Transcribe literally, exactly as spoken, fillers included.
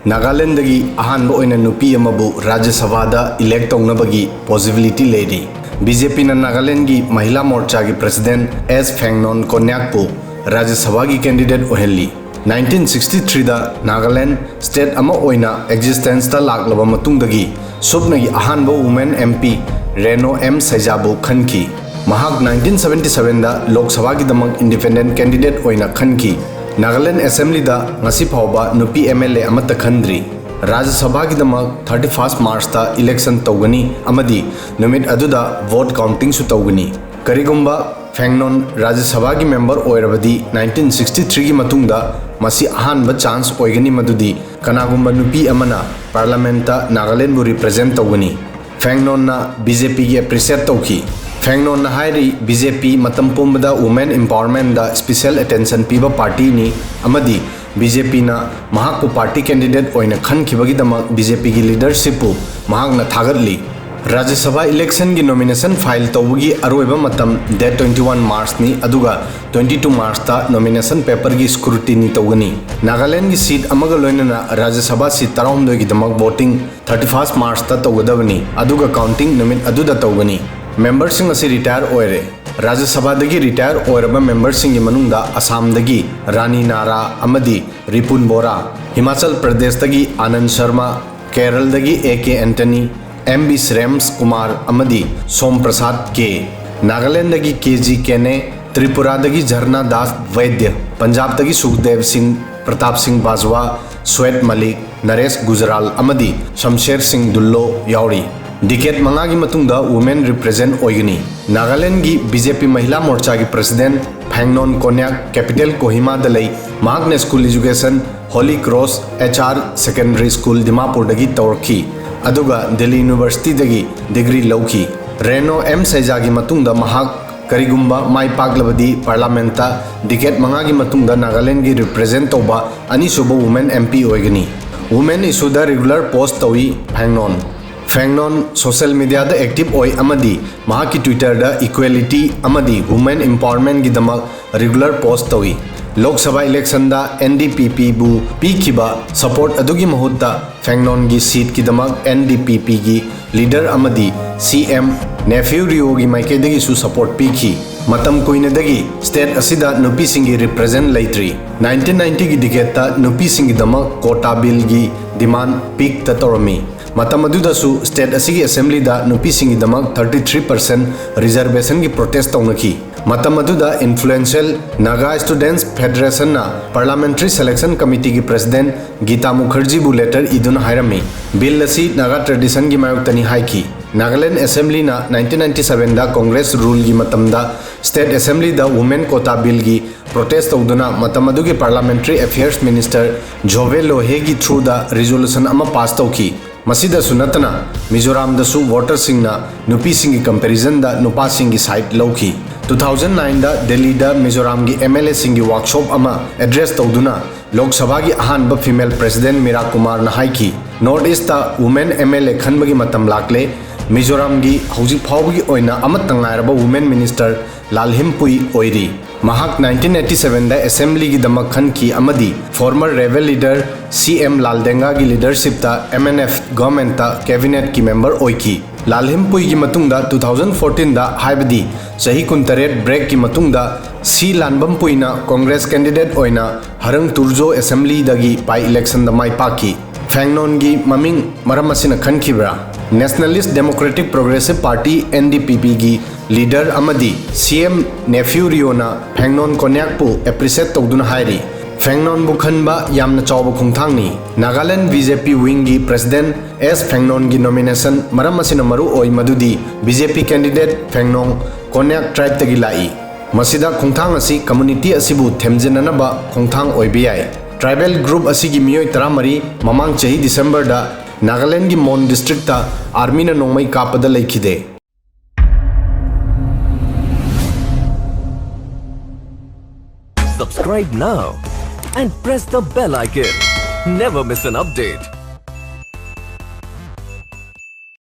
ꯅꯥꯒꯥꯂꯦꯟꯗꯒꯤ ꯑꯍꯥꯟꯕ ꯑꯣꯏꯅ ꯅꯨꯄꯤ ꯑꯃꯕꯨ ꯔꯥꯖ꯭ꯌ ꯁꯚꯥꯗ ꯏꯂꯦꯛ ꯇꯧꯅꯕꯒꯤ ꯄꯣꯁꯤꯕꯤꯂꯤꯇꯤ ꯂꯩꯔꯤ꯫ ꯕꯤ ꯖꯦ ꯄꯤꯅ ꯅꯥꯒꯥꯂꯦꯟꯒꯤ ꯃꯍꯤꯂꯥ ꯃꯣꯔꯆꯥꯒꯤ ꯄ꯭ꯔꯁꯤꯗꯦꯟꯠ ꯑꯦꯁ ꯐꯦꯡꯅꯣꯟ ꯀꯣꯟꯌꯥꯛꯄꯨ ꯔꯥꯖ꯭ꯌ ꯁꯚꯥꯒꯤ ꯀꯦꯟꯗꯤꯗꯦꯠ ꯑꯣꯏꯍꯜꯂꯤ꯫ ꯅꯥꯏꯟꯇꯤꯟ ꯁꯤꯛꯁꯇꯤ ꯊ꯭ꯔꯤꯗ ꯅꯥꯒꯥꯂꯦꯟ ꯁ꯭ꯇꯦꯠ ꯑꯃ ꯑꯣꯏꯅ ꯑꯦꯛꯖꯤꯁꯇꯦꯟꯁꯇ ꯂꯥꯛꯂꯕ ꯃꯇꯨꯡꯗꯒꯤ ꯁꯨꯞꯅꯒꯤ ꯑꯍꯥꯟꯕ ꯋꯨꯃꯦꯟ ꯑꯦꯝ ꯄꯤ ꯔꯦꯅꯣ ꯑꯦꯝ ꯁꯩꯖꯥꯕꯨ ꯈꯟꯈꯤ꯫ ꯃꯍꯥꯛ ꯅꯥꯏꯟꯇꯤꯟ ꯁꯚꯦꯟꯇꯤ ꯁꯚꯦꯟꯗ ꯂꯣꯛ ꯁꯚꯥꯒꯤꯗꯃꯛ ꯏꯟꯗꯤꯄꯦꯟꯗꯦꯟꯠ ꯀꯦꯟꯗꯤꯗꯦꯠ ꯑꯣꯏꯅ ꯈꯟꯈꯤ꯫ ꯅꯥꯒꯥꯂꯦꯟ ꯑꯦꯁꯦꯝꯕ꯭ꯂꯤꯗ ꯉꯁꯤ ꯐꯥꯎꯕ ꯅꯨꯄꯤ ꯑꯦꯝ ꯑꯦꯜ ꯑꯦ ꯑꯃꯠꯇ ꯈꯟꯗ꯭ꯔꯤ꯫ ꯔꯥꯖ꯭ꯌ ꯁꯚꯥꯒꯤꯗꯃꯛ ꯊꯥꯔꯇꯤ ꯐꯥꯔꯁꯠ ꯃꯥꯔꯆꯇ ꯏꯂꯦꯛꯁꯟ ꯇꯧꯒꯅꯤ ꯑꯃꯗꯤ ꯅꯨꯃꯤꯠ ꯑꯗꯨꯗ ꯚꯣꯠ ꯀꯥꯎꯟꯇꯤꯡꯁꯨ ꯇꯧꯒꯅꯤ꯫ ꯀꯔꯤꯒꯨꯝꯕ ꯐꯦꯡꯅꯣꯟ ꯔꯥꯖ꯭ꯌ ꯁꯚꯥꯒꯤ ꯃꯦꯝꯕꯔ ꯑꯣꯏꯔꯕꯗꯤ ꯅꯥꯏꯟꯇꯤꯟ ꯁꯤꯛꯁꯇꯤ ꯊ꯭ꯔꯤꯒꯤ ꯃꯇꯨꯡꯗ ꯃꯁꯤ ꯑꯍꯥꯟꯕ ꯆꯥꯟꯁ ꯑꯣꯏꯒꯅꯤ ꯃꯗꯨꯗꯤ ꯀꯅꯥꯒꯨꯝꯕ ꯅꯨꯄꯤ ꯑꯃꯅ ꯄꯥꯔꯂꯥꯃꯦꯟꯠꯇ ꯅꯥꯒꯥꯂꯦꯟꯕꯨ ꯔꯤꯄ꯭ꯔꯖꯦꯟꯠ ꯇꯧꯒꯅꯤ꯫ ꯐꯦꯡꯅꯣꯟꯅ ꯕꯤ ꯖꯦ ꯄꯤꯒꯤ ꯑꯦꯄ꯭ꯔꯤꯁꯤꯌꯦꯠ ꯇꯧꯈꯤ꯫ ꯐꯦꯡꯅꯣꯟꯅ ꯍꯥꯏꯔꯤ, ꯕꯤ ꯖꯦ ꯄꯤ ꯃꯇꯝ ꯄꯨꯝꯕꯗ ꯋꯨꯃꯦꯟ ꯏꯝꯄꯥꯋꯔꯃꯦꯟꯠꯗ ꯁ꯭ꯄꯤꯁꯦꯜ ꯑꯦꯇꯦꯟꯁꯟ ꯄꯤꯕ ꯄꯥꯔꯇꯤꯅꯤ ꯑꯃꯗꯤ ꯕꯤ ꯖꯦ ꯄꯤꯅ ꯃꯍꯥꯛꯄꯨ ꯄꯥꯔꯇꯤ ꯀꯦꯟꯗꯤꯗꯦꯠ ꯑꯣꯏꯅ ꯈꯟꯈꯤꯕꯒꯤꯗꯃꯛ ꯕꯤ ꯖꯦ ꯄꯤꯒꯤ ꯂꯤꯗꯔꯁꯤꯞꯄꯨ ꯃꯍꯥꯛꯅ ꯊꯥꯒꯠꯂꯤ꯫ ꯔꯥꯖ꯭ꯌ ꯁꯚꯥ ꯏꯂꯦꯛꯁꯟꯒꯤ ꯅꯣꯃꯤꯅꯦꯁꯟ ꯐꯥꯏꯜ ꯇꯧꯕꯒꯤ ꯑꯔꯣꯏꯕ ꯃꯇꯝ ꯗꯦꯠ ꯇ꯭ꯋꯦꯟꯇꯤ ꯋꯥꯟ ꯃꯥꯔꯆꯅꯤ, ꯑꯗꯨꯒ ꯇ꯭ꯋꯦꯟꯇꯤ ꯇꯨ ꯃꯥꯔꯆꯇ ꯅꯣꯃꯤꯅꯦꯁꯟ ꯄꯦꯄꯔꯒꯤ ꯁ꯭ꯀ꯭ꯔꯨꯇꯤꯅꯤ ꯇꯧꯒꯅꯤ꯫ ꯅꯥꯒꯥꯂꯦꯟꯒꯤ ꯁꯤꯠ ꯑꯃꯒ ꯂꯣꯏꯅꯅ ꯔꯥꯖ꯭ꯌ ꯁꯚꯥ ꯁꯤꯠ ꯇꯔꯥꯍꯨꯝꯗꯣꯏꯒꯤꯗꯃꯛ ꯚꯣꯇꯤꯡ ꯊꯥꯔꯇꯤ ꯐꯥꯔꯁꯠ ꯃꯥꯔꯆꯇ ꯇꯧꯒꯗꯕꯅꯤ, ꯑꯗꯨꯒ ꯀꯥꯎꯟꯇꯤꯡ ꯅꯨꯃꯤꯠ ꯑꯗꯨꯗ ꯇꯧꯒꯅꯤ꯫ ꯃꯦꯝꯕꯔꯁꯤꯡ ꯑꯁꯤ ꯔꯤꯇꯥꯌꯔ ꯑꯣꯏꯔꯦ꯫ ꯔꯥꯖ꯭ꯌ ꯁꯚꯥꯗꯒꯤ ꯔꯤꯇꯥꯌꯔ ꯑꯣꯏꯔꯕ ꯃꯦꯝꯕꯔꯁꯤꯡꯒꯤ ꯃꯅꯨꯡꯗ ꯑꯁꯥꯝꯗꯒꯤ ꯔꯥꯅꯤ ꯅꯥꯔꯥ ꯑꯃꯗꯤ ꯔꯤꯄꯨꯟ ꯕꯣꯔꯥ, ꯍꯤꯃꯥꯆꯜ ꯄ꯭ꯔꯗꯦꯁꯇꯒꯤ ꯑꯥꯅꯟꯗ ꯁꯔꯃ, ꯀꯦꯔꯜꯗꯒꯤ A K Antony, M B ꯁ꯭ꯔꯦꯝꯁ ꯀꯨꯃꯥꯔ ꯑꯃꯗꯤ ꯁꯣꯝ ꯄ꯭ꯔꯁꯥꯗ ꯀꯦ, ꯅꯥꯒꯥꯂꯦꯟꯗꯒꯤ ꯀꯦ ꯖꯤ ꯀꯦꯅꯦ, ꯇ꯭ꯔꯤꯄꯨꯔꯥꯗꯒꯤ ꯙꯔꯅꯥ ꯗꯥꯁ ꯕꯩꯗ꯭ꯌ, ꯄꯟꯖꯥꯕꯇꯒꯤ ꯁꯨꯈꯗꯦꯕ ꯁꯤꯡ, ꯄ꯭ꯔꯇꯥꯞ ꯁꯤꯡ ꯕꯥꯖꯋꯥ, ꯁ꯭ꯋꯦꯠ ꯃꯂꯤꯛ, ꯅꯔꯦꯁ ꯒꯨꯖꯔꯥꯜ ꯑꯃꯗꯤ ꯁꯝꯁꯦꯔ ꯁꯤꯡ ꯗꯨꯜꯂꯣ ꯌꯥꯎꯔꯤ꯫ ꯗꯤꯀꯦꯠ ꯃꯉꯥꯒꯤ ꯃꯇꯨꯡꯗ ꯋꯨꯃꯦꯟ ꯔꯤꯄ꯭ꯔꯖꯦꯟꯠ ꯑꯣꯏꯒꯅꯤ꯫ ꯅꯥꯒꯥꯂꯦꯟꯗꯒꯤ ꯕꯤ ꯖꯦ ꯄꯤ ꯃꯍꯤꯂꯥ ꯃꯣꯔꯆꯥꯒꯤ ꯄ꯭ꯔꯁꯤꯗꯦꯟꯠ ꯐꯦꯡꯅꯣꯟ ꯀꯣꯟꯌꯥꯛ ꯀꯦꯄꯤꯇꯦꯜ ꯀꯣꯍꯤꯃꯥꯗ ꯂꯩ꯫ ꯃꯍꯥꯛꯅ school education holy cross H R secondary school ꯗꯤꯃꯥꯄꯨꯔꯗꯒꯤ ꯇꯧꯔꯛꯈꯤ, ꯑꯗꯨꯒ ꯗꯤꯜꯂꯤ ꯌꯨꯅꯤꯚꯔꯁꯤꯇꯤꯗꯒꯤ ꯗꯤꯒ꯭ꯔꯤ ꯂꯧꯈꯤ꯫ ꯔꯦꯅꯣ ꯑꯦꯝ ꯁꯩꯖꯥꯒꯤ ꯃꯇꯨꯡꯗ ꯃꯍꯥꯛ ꯀꯔꯤꯒꯨꯝꯕ ꯃꯥꯏ ꯄꯥꯛꯂꯕꯗꯤ ꯄꯥꯔꯂꯥꯃꯦꯟꯠꯇ ꯗꯤꯀꯦꯠ ꯃꯉꯥꯒꯤ ꯃꯇꯨꯡꯗ ꯅꯥꯒꯥꯂꯦꯟꯗꯒꯤ ꯔꯤꯄ꯭ꯔꯖꯦꯟꯠ ꯇꯧꯕ ꯑꯅꯤꯁꯨꯕ ꯋꯨꯃꯦꯟ ꯑꯦꯝ ꯄꯤ ꯑꯣꯏꯒꯅꯤ꯫ ꯋꯨꯃꯦꯟ ꯏꯁꯨꯗ ꯔꯤꯒꯨꯂꯔ ꯄꯣꯁꯠ ꯇꯧꯏ ꯐꯦꯡꯅꯣꯟ꯫ ꯐꯦꯡꯅꯣꯟ ꯁꯣꯁꯦꯜ ꯃꯤꯗꯤꯌꯥꯗ ꯑꯦꯛꯇꯤꯚ ꯑꯣꯏ ꯑꯃꯗꯤ ꯃꯍꯥꯛꯀꯤ ꯇ꯭ꯋꯤꯇꯔꯗ ꯏꯀ꯭ꯋꯦꯂꯤꯇꯤ ꯑꯃꯗꯤ ꯋꯨꯃꯦꯟ ꯏꯝꯄꯥꯋꯔꯃꯦꯟꯠꯒꯤꯗꯃꯛ ꯔꯤꯒꯨꯂꯔ ꯄꯣꯁꯠ ꯇꯧꯏ꯫ ꯂꯣꯛ ꯁꯚꯥ ꯏꯂꯦꯛꯁꯟꯗ ꯑꯦꯟ ꯗꯤ ꯄꯤ ꯄꯤꯕꯨ ꯄꯤꯈꯤꯕ ꯁꯄꯣꯔꯠ ꯑꯗꯨꯒꯤ ꯃꯍꯨꯠꯇ ꯐꯦꯡꯅꯣꯟꯒꯤ ꯁꯤꯠꯀꯤꯗꯃꯛ ꯑꯦꯟ ꯗꯤ ꯄꯤ ꯄꯤꯒꯤ ꯂꯤꯗꯔ ꯑꯃꯗꯤ ꯁꯤ ꯑꯦꯝ ꯅꯦꯐ꯭ꯌꯨ ꯔꯤꯑꯣꯒꯤ ꯃꯥꯏꯀꯩꯗꯒꯤꯁꯨ ꯁꯄꯣꯔꯠ ꯄꯤꯈꯤ꯫ ꯃꯇꯝ ꯀꯨꯏꯅꯗꯒꯤ ꯁ꯭ꯇꯦꯠ ꯑꯁꯤꯗ ꯅꯨꯄꯤꯁꯤꯡꯒꯤ ꯔꯤꯄ꯭ꯔꯖꯦꯟ ꯂꯩꯇ꯭ꯔꯤ꯫ ꯅꯥꯏꯟꯇꯤꯟ ꯅꯥꯏꯟꯇꯤꯒꯤ ꯗꯤꯀꯦꯠꯇ ꯅꯨꯄꯤꯁꯤꯡꯒꯤꯗꯃꯛ ꯀꯣꯇꯥ ꯕꯤꯜꯒꯤ ꯗꯤꯃꯥꯟ ꯄꯤꯛꯇ ꯇꯧꯔꯝꯃꯤ꯫ ꯃꯇꯝ ꯑꯗꯨꯗꯁꯨ ꯁ꯭ꯇꯦꯠ ꯑꯁꯤꯒꯤ ꯑꯦꯁꯦꯝꯕ꯭ꯂꯤꯗ ꯅꯨꯄꯤꯁꯤꯡꯒꯤꯗꯃꯛ ꯊꯥꯔꯇꯤ ꯊ꯭ꯔꯤ ꯄꯔꯁꯦꯟ ꯔꯤꯖꯔꯕꯦꯁꯟꯒꯤ ꯄ꯭ꯔꯣꯇꯦꯁ ꯇꯧꯅꯈꯤ꯫ ꯃꯇꯝ ꯑꯗꯨꯗ ꯏꯟꯐ꯭ꯂꯨꯌꯦꯟꯁꯤꯌꯦꯜ ꯅꯥꯒꯥ ꯁ꯭ꯇꯨꯗꯦꯟꯠꯁ ꯐꯦꯗꯔꯦꯁꯟꯅ ꯄꯥꯔꯂꯥꯃꯦꯟꯇꯔꯤ ꯁꯦꯂꯦꯛꯁꯟ ꯀꯃꯤꯇꯤꯒꯤ ꯄ꯭ꯔꯦꯁꯤꯗꯦꯟꯠ ꯒꯤꯇꯥ ꯃꯨꯈꯔꯖꯤꯕꯨ ꯂꯦꯇꯔ ꯏꯗꯨꯅ ꯍꯥꯏꯔꯝꯃꯤ, ꯕꯤꯜ ꯑꯁꯤ ꯅꯥꯒꯥ ꯇ꯭ꯔꯦꯗꯤꯁꯟꯒꯤ ꯃꯥꯌꯣꯛꯇꯅꯤ ꯍꯥꯏꯈꯤ꯫ ꯅꯥꯒꯥꯂꯦꯟꯗ ꯑꯦꯁꯦꯝꯕ꯭ꯂꯤꯅ ꯅꯥꯏꯟꯇꯤꯟ ꯅꯥꯏꯟꯇꯤ ꯁꯚꯦꯟꯗ ꯀꯣꯡꯒ꯭ꯔꯦꯁ ꯔꯨꯜꯒꯤ ꯃꯇꯝꯗ ꯁ꯭ꯇꯦꯠ ꯑꯦꯁꯦꯝꯕ꯭ꯂꯤꯗ ꯋꯨꯃꯦꯟ ꯀꯣꯇꯥ ꯕꯤꯜꯒꯤ ꯄ꯭ꯔꯣꯇꯦꯁ ꯇꯧꯗꯨꯅ ꯃꯇꯝ ꯑꯗꯨꯒꯤ ꯄꯥꯔꯂꯥꯃꯦꯟꯇꯔꯤ ꯑꯦꯐꯤꯌꯔꯁ ꯃꯤꯅꯤꯁꯇꯔ ꯖꯣꯚꯦ ꯂꯣꯍꯦꯒꯤ ꯊ꯭ꯔꯨꯗ ꯔꯤꯖꯣꯂꯨꯁꯟ ꯑꯃ ꯄꯥꯁ ꯇꯧꯈꯤ꯫ ꯃꯁꯤꯗꯁꯨ ꯅꯠꯇꯅ ꯃꯤꯖꯣꯔꯥꯝꯗꯁꯨ ꯚꯣꯇꯔꯁꯤꯡꯅ ꯅꯨꯄꯤꯁꯤꯡꯒꯤ ꯀꯝꯄꯦꯔꯤꯖꯟꯗ ꯅꯨꯄꯥꯁꯤꯡꯒꯤ ꯁꯥꯏꯠ ꯂꯧꯈꯤ꯫ ꯇꯨ ꯊꯥꯎꯖꯟ ꯅꯥꯏꯟꯗ ꯗꯦꯜꯂꯤꯗ ꯃꯤꯖꯣꯔꯥꯝꯒꯤ ꯑꯦꯝ ꯑꯦꯜ ꯑꯦꯁꯤꯡꯒꯤ ꯋꯥꯛꯁꯣꯞ ꯑꯃ ꯑꯦꯗ꯭ꯔꯦꯁ ꯇꯧꯗꯨꯅ ꯂꯣꯛ ꯁꯚꯥꯒꯤ ꯑꯍꯥꯟꯕ ꯐꯤꯃꯦꯜ ꯄ꯭ꯔꯦꯁꯤꯗꯦꯟꯠ ꯃꯤꯔꯥ ꯀꯨꯃꯥꯔꯅ ꯍꯥꯏꯈꯤ, "north east women M L A ꯈꯟꯕꯒꯤ ꯃꯇꯝ ꯂꯥꯛꯂꯦ꯫ ꯃꯤꯖꯣꯔꯥꯝꯒꯤ ꯍꯧꯖꯤꯛ ꯐꯥꯎꯕꯒꯤ ꯑꯣꯏꯅ ꯑꯃꯠꯇ ꯉꯥꯏꯔꯕ ꯋꯨꯃꯦꯟ ꯃꯤꯅꯤꯁꯇꯔ ꯂꯥꯜꯍꯤꯝꯄꯨꯏ ꯑꯣꯏꯔꯤ"꯫ ꯃꯍꯥꯛ ꯅꯥꯏꯟꯇꯤꯟ ꯑꯩꯠꯇꯤ ꯁꯚꯦꯟꯗ ꯑꯦꯁꯦꯝꯕ꯭ꯂꯤꯒꯤꯗꯃꯛ ꯈꯟꯈꯤ ꯑꯃꯗꯤ former rebel leader C M ꯂꯥꯜꯗꯦꯡꯒꯥꯒꯤ ꯂꯤꯗꯔꯁꯤꯞꯇ ꯑꯦꯝ ꯑꯦꯟ ꯑꯦꯐ ꯒꯚꯔꯟꯃꯦꯟꯠꯇ ꯀꯦꯕꯤꯅꯦꯠꯀꯤ ꯃꯦꯝꯕꯔ ꯑꯣꯏꯈꯤ꯫ ꯂꯥꯜꯍꯤꯝꯄꯨꯏꯒꯤ ꯃꯇꯨꯡꯗ ꯇꯨ ꯊꯥꯎꯖꯟ ꯐꯣꯔꯇꯤꯟꯗ, ꯍꯥꯏꯕꯗꯤ ꯆꯍꯤ ꯀꯨꯟꯇꯔꯦꯠ ꯕ꯭ꯔꯦꯛꯀꯤ ꯃꯇꯨꯡꯗ, ꯁꯤ ꯂꯥꯟꯕꯝꯄꯨꯏꯅ ꯀꯣꯡꯒ꯭ꯔꯦꯁ ꯀꯦꯟꯗꯤꯗꯦꯠ ꯑꯣꯏꯅ ꯍꯔꯪ ꯇꯨꯔꯖꯣ ꯑꯦꯁꯦꯝꯕ꯭ꯂꯤꯗꯒꯤ ꯕꯥꯏ ꯏꯂꯦꯛꯁꯟꯗ ꯃꯥꯏ ꯄꯥꯛꯈꯤ꯫ ꯐꯦꯡꯅꯣꯟꯒꯤ ꯃꯃꯤꯡ ꯃꯔꯝ ꯑꯁꯤꯅ ꯈꯟꯈꯤꯕ꯭ꯔꯥ? Nationalist democratic progressive party, N D P ꯄꯤꯒꯤ ꯂꯤꯗꯔ ꯑꯃꯗꯤ ꯁꯤ ꯑꯦꯝ ꯅꯦꯐ꯭ꯌꯨ ꯔꯤꯑꯣꯅ ꯐꯦꯡꯅꯣꯟ ꯀꯣꯟꯌꯥꯛꯄꯨ ꯑꯦꯄ꯭ꯔꯤꯁꯤꯌꯦꯠ ꯇꯧꯗꯨꯅ ꯍꯥꯏꯔꯤ, "ꯐꯦꯡꯅꯣꯟꯕꯨ ꯈꯟꯕ ꯌꯥꯝꯅ ꯆꯥꯎꯕ ꯈꯣꯡꯊꯥꯡꯅꯤ"꯫ ꯅꯥꯒꯥꯂꯦꯟꯗ ꯕꯤ ꯖꯦ ꯄꯤ ꯋꯤꯡꯒꯤ ꯄ꯭ꯔꯦꯁꯤꯗꯦꯟꯠ ꯑꯦꯁ ꯐꯦꯡꯅꯣꯟꯒꯤ ꯅꯣꯃꯤꯅꯦꯁꯟ ꯃꯔꯝ ꯑꯁꯤꯅ ꯃꯔꯨ ꯑꯣꯏ, ꯃꯗꯨꯗꯤ B J P candidate Phangnon Konyak ꯇ꯭ꯔꯥꯏꯕꯇꯒꯤ ꯂꯥꯛꯏ꯫ ꯃꯁꯤꯗ ꯈꯣꯡꯊꯥꯡ ꯑꯁꯤ ꯀꯝꯃ꯭ꯌꯨꯅꯤꯇꯤ ꯑꯁꯤꯕꯨ ꯊꯦꯝꯖꯤꯟꯅꯅꯕ ꯈꯣꯡꯊꯥꯡ ꯑꯣꯏꯕ ꯌꯥꯏ꯫ ꯇ꯭ꯔꯥꯏꯕꯦꯜ ꯒ꯭ꯔꯨꯞ ꯑꯁꯤꯒꯤ ꯃꯤꯑꯣꯏ ꯇꯔꯥꯃꯔꯤ ꯃꯃꯥꯡ ꯆꯍꯤ ꯗꯤꯁꯦꯝꯕꯔꯗ ꯅꯥꯒꯥꯂꯦꯟꯗꯒꯤ ꯃꯣꯟ ꯗꯤꯁꯇ꯭ꯔꯤꯛꯇ ꯑꯥꯔꯃꯤꯅ ꯅꯣꯡꯃꯩ ꯀꯥꯞꯄꯗ ꯂꯩꯈꯤꯗꯦ꯫ Subscribe now and press the bell icon. Never miss an update.